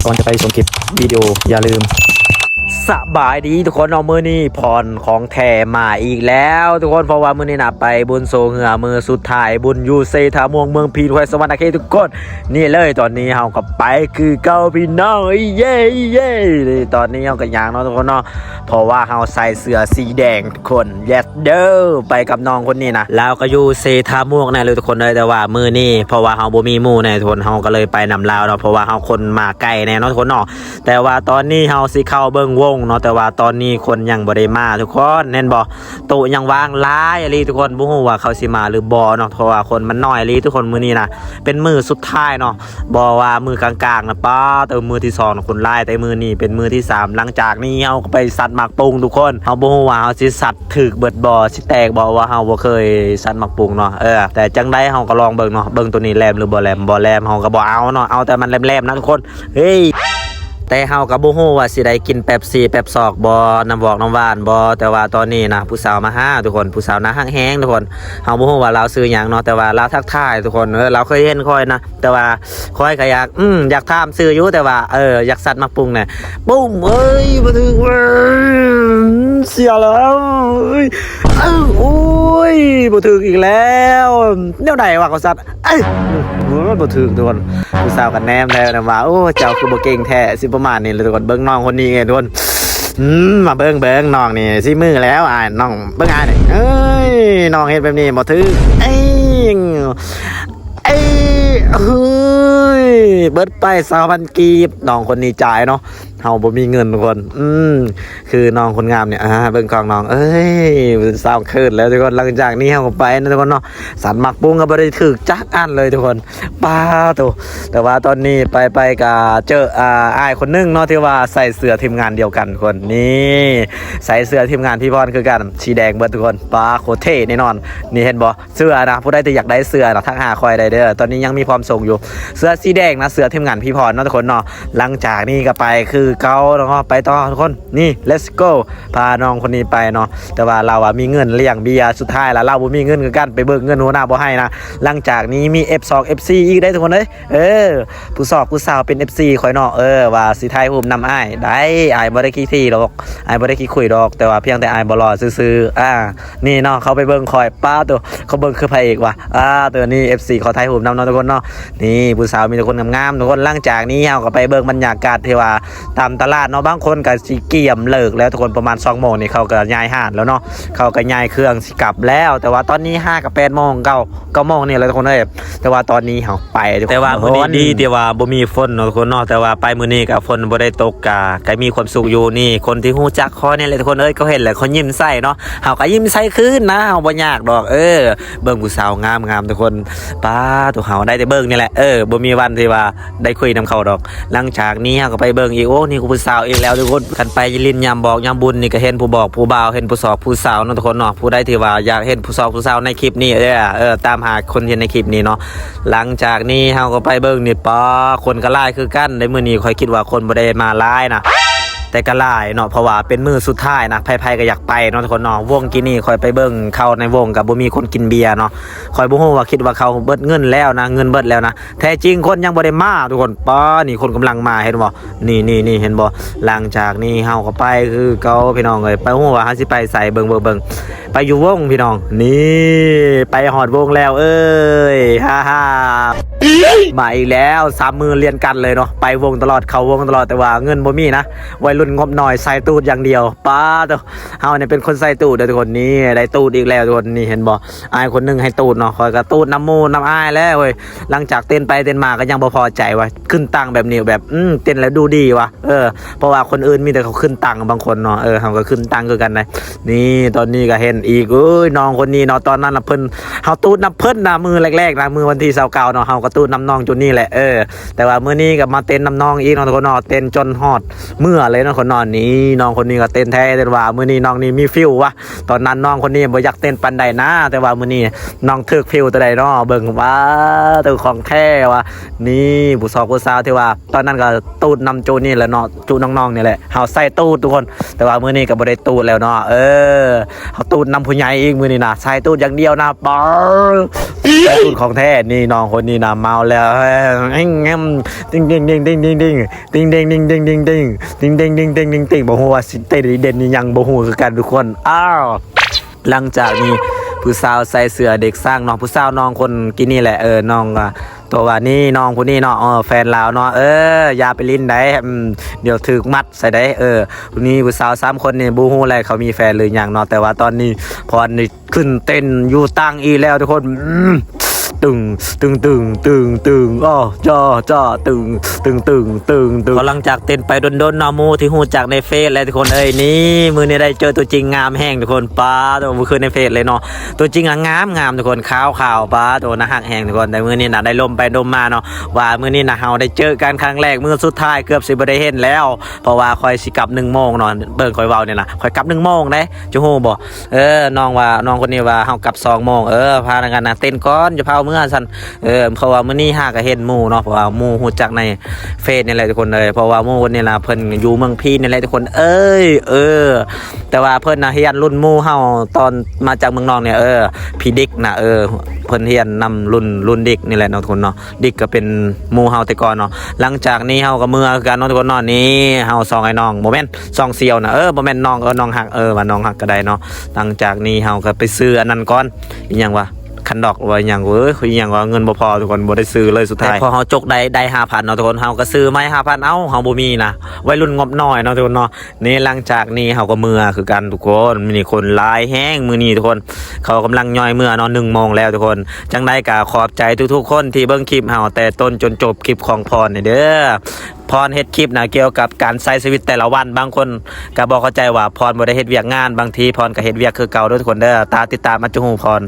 ก่อนจะไปชมคลิปวิดีโอ อย่าลืม ສະບາຍດີທຸກຄົນເນາະ ມື້ນີ້ພອນຂອງແທ້ມາອີກແລ້ວທຸກຄົນ ເພາະວ່າມື້ນີ້ນະໄປບຸນໂຊເຮືອມື້ສຸດທ້າຍ ບຸນຢູ່ເຊທາມ່ວງ ເມືອງພີນ ແຂວງສະຫວັນນະເຂດທຸກຄົນ. ນີ້ເລີຍ ຕອນນີ້ເຮົາກໍໄປຄືເກົ່າພີ່ນ້ອງ ເອີຍເຢ້ ເອີຍເຢ້. ນີ້ຕອນນີ້ເຮົາກໍຍ່າງເນາະທຸກຄົນເນາະ ເພາະວ່າເຮົາໃສ່ເສື້ອສີແດງທຸກຄົນ. Yes ເດີ ໄປກັບນ້ອງຄົນນີ້ນະ ລາວກໍຢູ່ເຊທາມ່ວງແນ່ເລີຍທຸກຄົນເອີຍ. ແຕ່ວ່າມື້ນີ້ເພາະວ່າເຮົາບໍ່ມີໝູ່ແນ່ທຸກຄົນ ເຮົາກໍເລີຍໄປນຳລາວເນາະ ເພາະວ່າເຮົາຄົນມາໄກແນ່ເນາະທຸກຄົນເນາະ. ແຕ່ວ່າຕອນນີ້ເຮົາຊິເຂົ້າເບິ່ງວົງເນາະ ແຕ່ວ່າຕອນນີ້ຄົນຍັງບໍ່ໄດ້ມາທຸກຄົນ ເຫັນບໍ່? ໂຕະຍັງວ່າງຫຼາຍອີ່ຫຼີທຸກຄົນ ບໍ່ຮູ້ວ່າເຂົາຊິມາຫຼືບໍ່ເນາະ ເພາະວ່າຄົນມັນໜ້ອຍອີ່ຫຼີທຸກຄົນ ມື້ນີ້ນະເປັນມື້ສຸດທ້າຍເນາະ. ບໍ່ວ່າມື້ກາງໆນະ ປາດ ແຕ່ມື້ທີສອງນະຄົນຫຼາຍ ແຕ່ມື້ນີ້ເປັນມື້ທີສາມ. ຫຼັງຈາກນີ້ເຮົາກໍໄປສັດໝາກປຸງທຸກຄົນ ເຮົາບໍ່ຮູ້ວ່າເຮົາຊິສັດຖືກເບິດບໍ່ ຊິແຕກບໍ່ ວ່າເຮົາບໍ່ເຄີຍສັດໝາກປຸງເນາະ. ເອີ ແຕ່ຈັ່ງໃດເຮົາກໍລອງເບິ່ງເນາະ ເບິ່ງໂຕນີ້ແຫຼມຫຼືບໍ່ແຫຼມ ບໍ່ແຫຼມເຮົາກໍບໍ່ເອົາເນາະ ເອົາແຕ່ມັນແຫຼມໆນະທຸກຄົນ. ເຮີ້ຍ ແຕ່ເຮົາກໍບໍ່ຮູ້ວ່າຊິໄດ້ກິນເປັບຊີເປັບຊອກບໍ່ ນ້ຳວອກນ້ຳຫວານບໍ່. ແຕ່ວ່າຕອນນີ້ນະ ຜູ້ສາວມາຫາທຸກຄົນ ຜູ້ສາວໜ້າຮັກແຮງທຸກຄົນ. ເຮົາບໍ່ຮູ້ວ່າລາວຊື່ຫຍັງເນາະ ແຕ່ວ່າລາວທັກທາຍທຸກຄົນ. ເອີ ລາວເຄີຍເຫັນຂ້ອຍນະ ແຕ່ວ່າຂ້ອຍກໍຢາກ ອືມ ຢາກຖາມຊື່ຢູ່ ແຕ່ວ່າ ເອີ ຢາກສັດໝາກປຸງແດ່. ປຸ້ມ ເອີຍ ບໍ່ຖືກເວີຍ ເສຍແລ້ວ ເອີຍ ໂອ້ຍ ບໍ່ຖືກອີກແລ້ວ. ແນວໃດວະ ເຂົາສັດ ເອີຍ ບໍ່ຖືກທຸກຄົນ. ຜູ້ສາວກໍແນມແທ້ນະວ່າ ໂອ້ ເຈົ້າຄືບໍ່ເກັ່ງແທ້ ຊິປະມານນີ້ແຫຼະທຸກຄົນ. ເບິ່ງນ້ອງຄົນນີ້ເອີຍທຸກຄົນ. ອືມ ມາເບິ່ງ ເບິ່ງນ້ອງນີ້ ຊິມືແລ້ວ ອ້າຍ ນ້ອງ ເບິ່ງອ້າຍນີ້ ເອີຍ ນ້ອງເຮັດແບບນີ້ບໍ່ຖືກ ເອີຍ ເອີຍ ເຮີ້ຍ ເບິດໄປຊາວພັນກີບ ນ້ອງຄົນນີ້ຈ່າຍເນາະ ເຮົາບໍ່ມີເງິນທຸກຄົນ. ອືມ ຄືນ້ອງຄົນງາມນີ້ ອ່າ ເບິ່ງກ້ອງນ້ອງ ເອີຍ ສາວເຂີນແລ້ວທຸກຄົນ. ຫຼັງຈາກນີ້ເຮົາກໍໄປນະທຸກຄົນເນາະ ສັດໝາກປຸງກໍບໍ່ໄດ້ຖືກຈັກອັນເລີຍທຸກຄົນ ປາໂຕ. ແຕ່ວ່າຕອນນີ້ໄປໆກໍເຈີ ອ່າ ອ້າຍຄົນໜຶ່ງເນາະ ທີ່ວ່າໃສ່ເສື້ອທີມງານດຽວກັນທຸກຄົນ. ນີ້ ໃສ່ເສື້ອທີມງານພີ່ພອນຄືກັນ ສີແດງເບິດທຸກຄົນ ປາ ໂຄດເທ່ແນ່ນອນ. ນີ້ເຫັນບໍ່ ເສື້ອນະ ຜູ້ໃດທີ່ຢາກໄດ້ເສື້ອນະ ທັກຫາຂ້ອຍໄດ້ເດີ ຕອນນີ້ຍັງມີພ້ອມສົ່ງຢູ່. ເສື້ອສີແດງນະ ເສື້ອທີມງານພີ່ພອນເນາະທຸກຄົນເນາະ. ຫຼັງຈາກນີ້ກໍໄປຄືເກົ່າເນາະ ໄປຕໍ່ທຸກຄົນ. ນີ້ let's go ພານ້ອງຄົນນີ້ໄປເນາະ ແຕ່ວ່າລາວວ່າມີເງິນລ້ຽງເບຍ ສຸດທ້າຍລະລາວບໍ່ມີເງິນຄືກັນ ໄປເບີກເງິນຫົວໜ້າບໍ່ໃຫ້ນະ. ຫຼັງຈາກນີ້ມີເອັຟສອງ ເອັຟສີ່ອີກເດ້ທຸກຄົນເອີຍ. ເອີ ຜູ້ຊອກຜູ້ສາວເປັນ ເອັຟຊີ ຂ້ອຍເນາະ ເອີ ວ່າຊິຖ່າຍຮູບນຳອ້າຍ ໄດ້ ອ້າຍບໍ່ໄດ້ຂີ້ຖີ່ດອກ ອ້າຍບໍ່ໄດ້ຂີ້ຂຸຍດອກ ແຕ່ວ່າພຽງແຕ່ອ້າຍບໍ່ຫຼໍ່ຊື່ໆ. ອ່າ ນີ້ເນາະ ເຂົາໄປເບິ່ງຂ້ອຍ ປາໂຕ ເຂົາເບິ່ງຄືພະເອກວ່າ ອ່າ ໂຕນີ້ ເອັຟຊີ ຂໍຖ່າຍຮູບນຳເນາະທຸກຄົນເນາະ. ນີ້ຜູ້ສາວມີແຕ່ຄົນງາມໆທຸກຄົນ. ຫຼັງຈາກນີ້ເຮົາກໍໄປເບິ່ງບັນຍາກາດທີ່ວ່າຕາມຕະຫຼາດເນາະ ບາງຄົນກໍຊິກຽມເລີກແລ້ວທຸກຄົນ ປະມານສອງໂມງນີ້ເຂົາກໍຍ້າຍຮ້ານແລ້ວເນາະ ເຂົາກໍຍ້າຍເຄື່ອງ ກັບແລ້ວ ແຕ່ວ່າຕອນນີ້ຫາກໍແປດໂມງ ເກົ້າ ເກົ້າໂມງນີ້ແຫຼະທຸກຄົນເອີຍ. ແຕ່ວ່າຕອນນີ້ເຮົາໄປທຸກຄົນ ແຕ່ວ່າມື້ນີ້ດີທີ່ວ່າບໍ່ມີຝົນເນາະທຸກຄົນເນາະ ແຕ່ວ່າໄປມື້ນີ້ກໍຝົນບໍ່ໄດ້ຕົກ ກໍ ກໍມີຄວາມສຸກຢູ່. ນີ້ຄົນທີ່ຮູ້ຈັກຂ້ອຍນີ້ແຫຼະທຸກຄົນເອີຍ ກໍເຫັນແລ້ວເຂົາຍິ້ມໃສ່ເນາະ ເຮົາກໍຍິ້ມໃສ່ຄືນນະ ເຮົາບໍ່ຍາກດອກ. ເອີ ເບິ່ງຜູ້ສາວງາມໆທຸກຄົນ ປາໂຕ ເຮົາໄດ້ແຕ່ເບິ່ງນີ້ແຫຼະ ເອີ ບໍ່ມີວັນທີ່ວ່າ ໄດ້ຄຸຍນຳເຂົາດອກ. ຫຼັງຈາກນີ້ເຮົາກໍໄປເບິ່ງອີກ ໂອ້ ນີ້ຜູ້ສາວອີກແລ້ວທຸກຄົນ. ຄັນໄປຫຼິ້ນຍາມບອກຍາມບຸນນີ້ກໍເຫັນຜູ້ບອກຜູ້ບ່າວ ເຫັນຜູ້ຊອກຜູ້ສາວເນາະທຸກຄົນເນາະ. ຜູ້ໃດທີ່ວ່າຢາກເຫັນຜູ້ຊອກຜູ້ສາວໃນຄລິບນີ້ ເອີ ເອີ ຕາມຫາຄົນເຫັນໃນຄລິບນີ້ເນາະ. ຫຼັງຈາກນີ້ເຮົາກໍໄປເບິ່ງນີ້ ປາ ຄົນກໍຫຼາຍຄືກັນເດ້. ມື້ນີ້ຂ້ອຍຄິດວ່າຄົນບໍ່ໄດ້ມາຫຼາຍນະ ແຕ່ກໍຫຼາຍເນາະ ເພາະວ່າເປັນມື້ສຸດທ້າຍນະ ໃຜໆກໍຢາກໄປເນາະທຸກຄົນເນາະ. ວົງກີ້ນີ້ຂ້ອຍໄປເບິ່ງເຂົ້າໃນວົງກໍບໍ່ມີຄົນກິນເບຍເນາະ. ຂ້ອຍບໍ່ຮູ້ວ່າ ຄິດວ່າເຂົາເບິດເງິນແລ້ວນະ ເງິນເບິດແລ້ວນະ ແທ້ຈິງຄົນຍັງບໍ່ໄດ້ມາທຸກຄົນ. ປ້າ ນີ້ຄົນກຳລັງມາ ເຫັນບໍ່? ນີ້ໆໆ ເຫັນບໍ່? ຫຼັງຈາກນີ້ເຮົາກໍໄປຄືເກົ່າພີ່ນ້ອງເອີຍ. ບໍ່ຮູ້ວ່າເຮົາຊິໄປໃສ ເບິ່ງໆໆ ໄປຢູ່ວົງພີ່ນ້ອງ. ນີ້ ໄປຮອດວົງແລ້ວເອີຍ ຮ່າໆ ມາອີກແລ້ວ ສາມມື້ລຽນກັນເລີຍເນາະ ໄປວົງຕະຫຼອດ ເຂົ້າວົງຕະຫຼອດ ແຕ່ວ່າເງິນບໍ່ມີນະ ໄວລຸ້ນງົບໜ້ອຍ ໃສ່ຕູດຢ່າງດຽວ. ປ້າໂຕ ເຮົານີ້ເປັນຄົນໃສ່ຕູດເດີທຸກຄົນ. ນີ້ ໄດ້ຕູດອີກແລ້ວທຸກຄົນ ນີ້ເຫັນບໍ່? ອ້າຍຄົນໜຶ່ງໃຫ້ຕູດເນາະ ຂ້ອຍກໍຕູດນຳໝູ່ນຳອ້າຍແລ້ວເວີຍ. ຫຼັງຈາກເຕັ້ນໄປເຕັ້ນມາກໍຍັງບໍ່ພໍໃຈວ່າ ຂຶ້ນຕັງແບບນີ້ແບບ ອືມ ເຕັ້ນແລ້ວດູດີວ່າ ເອີ ເພາະວ່າຄົນອື່ນມີແຕ່ເຂົາຂຶ້ນຕັງບາງຄົນເນາະ. ເອີ ເຮົາກໍຂຶ້ນຕັງຄືກັນໄດ. ນີ້ ຕອນນີ້ກໍເຫັນອີກ ເອີຍ ນ້ອງຄົນນີ້ເນາະ ຕອນນັ້ນນະເພິ່ນ ເຮົາຕູດນຳເພິ່ນນະ ມື້ແລກໆນະ ມື້ວັນທີຊາວເກົ້າເນາະ ເຮົາກໍຕູດນຳນ້ອງຈຸດນີ້ແຫຼະ ເອີ. ແຕ່ວ່າມື້ນີ້ກໍມາເຕັ້ນນຳນ້ອງອີກເນາະທຸກຄົນເນາະ ເຕັ້ນຈົນຮອດເມືອເລີຍເນາະ ຄົນນອນນີ້ ນ້ອງຄົນນີ້ກໍເຕັ້ນແທ້ ແຕ່ວ່າມື້ນີ້ນ້ອງນີ້ມີຟີວວ່າ ຕອນນັ້ນນ້ອງຄົນນີ້ບໍ່ຢາກເຕັ້ນປານໃດນະ ແຕ່ວ່າມື້ນີ້ນ້ອງຖືກຟີວຕົວໃດເນາະ ເບິ່ງວ່າ ຖືກຂອງແທ້ວ່າ ນີ້ຜູ້ຊອກຜູ້ສາວທີ່ວ່າ ຕອນນັ້ນກໍຕູດນຳຈຸນີ້ແຫຼະເນາະ ຈຸນ້ອງໆນີ້ແຫຼະ ເຮົາໃສ່ຕູດທຸກຄົນ ແຕ່ວ່າມື້ນີ້ກໍບໍ່ໄດ້ຕູດແລ້ວເນາະ ເອີ ເຮົາຕູດນຳຜູ້ໃຫຍ່ອີກ ມື້ນີ້ນະ ໃສ່ຕູດຢ່າງດຽວນະ ປາ ໃສ່ຕູດຂອງແທ້ ນີ້ນ້ອງຄົນນີ້ນະ ເມົາແລ້ວ ເອີ ຕິງເດ້ງ ຕິງເດ້ງ ຕິງເດ້ງ ຕິງເດ້ງ ຕິງເດ້ງ ຕິງເດ້ງ ຕິງເດ້ງ ຕິງເດ້ງ ຕິງເດ້ງ ຕິງເດ້ງ ບໍ່ຮູ້ວ່າຊິເຕັ້ນເດັ່ນອີ່ຫຍັງ ບໍ່ຮູ້ຄືກັນທຸກຄົນ ອ້າວ ຫຼັງຈາກນີ້ຜູ້ສາວໃສ່ເສື້ອເດັກຊ່າງເນາະ ຜູ້ສາວນ້ອງຄົນກີ້ນີ້ແຫຼະ ເອີ ນ້ອງກໍຕົວວ່ານີ້ ນ້ອງຜູ້ນີ້ເນາະ ເອີ ແຟນລາວເນາະ ເອີ ຢ່າໄປຫຼິ້ນໃດ໋ ອືມ ດຽວຖືກມັດໃສ່ໃດ໋ ເອີ ຜູ້ນີ້ຜູ້ສາວສາມຄົນນີ້ ບໍ່ຮູ້ແຫຼະເຂົາມີແຟນຫຼືຫຍັງເນາະ ແຕ່ວ່າຕອນນີ້ພອນນີ້ຂຶ້ນເຕັ້ນຢູ່ຕັ່ງອີກແລ້ວທຸກຄົນ ອືມ ຕຶງ ຕຶງ ຕຶງ ຕຶງ ຕຶງ ອໍ ຈ້າ ຈ້າ ຕຶງ ຕຶງ ຕຶງ ຕຶງ ຕຶງ ພໍຫຼັງຈາກເຕັ້ນໄປດົນໆເນາະ ໝູ່ທີ່ຮູ້ຈັກໃນເຟສແຫຼະທຸກຄົນເອີຍ ນີ້ ມື້ນີ້ໄດ້ເຈີຕົວຈິງງາມແຮງທຸກຄົນ ປາໂຕ ບໍ່ຄືໃນເຟສເລີຍເນາະ ຕົວຈິງອະງາມໆທຸກຄົນ ຂາວໆ ປາໂຕ ໜ້າຮັກແຮງທຸກຄົນ ແຕ່ມື້ນີ້ນະ ໄດ້ລົມໄປລົມມາເນາະ ວ່າມື້ນີ້ນະ ເຮົາໄດ້ເຈີກັນຄັ້ງແລກ ມື້ສຸດທ້າຍ ເກືອບຊິບໍ່ໄດ້ເຫັນແລ້ວ ເພາະວ່າຂ້ອຍຊິກັບໜຶ່ງໂມງເນາະ ເບິ່ງຂ້ອຍເວົ້ານີ້ນະ ຂ້ອຍກັບໜຶ່ງໂມງເດ້ ຈະຮູ້ບໍ່? ເອີ ນ້ອງວ່າ ນ້ອງຄົນນີ້ວ່າເຮົາກັບສອງໂມງ ເອີ ພາກັນນະເຕັ້ນກ່ອນ ຢ່າພາເມືອຊັ້ນ ເອີ ເພາະວ່າມື້ນີ້ຫາກໍເຫັນໝູ່ເນາະ ເພາະວ່າໝູ່ຮູ້ຈັກໃນເຟສນີ້ແຫຼະທຸກຄົນເອີຍ ເພາະວ່າໝູ່ຄົນນີ້ລະເພິ່ນຢູ່ເມືອງພີນນີ້ແຫຼະທຸກຄົນເອີຍ ເອີ ແຕ່ວ່າເພິ່ນນະຮຽນລຸ້ນໝູ່ເຮົາຕອນມາຈາກເມືອງນອກນີ້ ເອີ ພີ່ດິກນະ ເອີ ເພິ່ນຮຽນນຳລຸ້ນ ລຸ້ນດິກນີ້ແຫຼະເນາະທຸກຄົນເນາະ ດິກກໍເປັນໝູ່ເຮົາແຕ່ກ່ອນເນາະ ຫຼັງຈາກນີ້ເຮົາກໍເມືອຄືກັນເນາະທຸກຄົນເນາະ ນີ້ເຮົາສອງອ້າຍນ້ອງ ບໍ່ແມ່ນ ສອງສ່ຽວນະ ເອີ ບໍ່ແມ່ນນ້ອງ ເອີ ນ້ອງຮັກ ເອີ ວ່ານ້ອງຮັກກໍໄດ້ເນາະ ຫຼັງຈາກນີ້ເຮົາກໍໄປຊື້ອັນນັ້ນກ່ອນ ອີຫຍັງວະ ຄັນດອກວ່າອີຫຍັງ ເອີຍ ອີຫຍັງວະ ເງິນບໍ່ພໍທຸກຄົນ ບໍ່ໄດ້ຊື້ເລີຍສຸດທ້າຍ ແຕ່ພໍເຮົາຈົກໄດ້ ໄດ້ຫ້າພັນເນາະທຸກຄົນ ເຮົາກໍຊື້ໃໝ່ຫ້າພັນ ເອົ້າ ເຮົາບໍ່ມີນະ ໄວລຸ້ນງົບນ້ອຍເນາະທຸກຄົນເນາະ ນີ້ ຫຼັງຈາກນີ້ເຮົາກໍເມືອຄືກັນທຸກຄົນ ມື້ນີ້ຄົນຫຼາຍແຮງ ມື້ນີ້ທຸກຄົນ ເຂົາກຳລັງຍ່ອຍເມືອເນາະ ໜຶ່ງໂມງແລ້ວທຸກຄົນ ຈັ່ງໃດກໍຂອບໃຈທຸກໆຄົນທີ່ເບິ່ງຄລິບເຮົາແຕ່ຕົ້ນຈົນຈົບ ຄລິບຂອງພອນນີ້ເດີ ພອນເຮັດຄລິບນະ ກ່ຽວກັບການໃຊ້ຊີວິດແຕ່ລະວັນ ບາງຄົນກໍບໍ່ເຂົ້າໃຈວ່າພອນບໍ່ໄດ້ເຮັດວຽກງານ ບາງທີພອນກໍເຮັດວຽກຄືເກົ່າເດີທຸກຄົນເດີ ຕາຕິດຕາມອາດຈະຮູ້ພອນ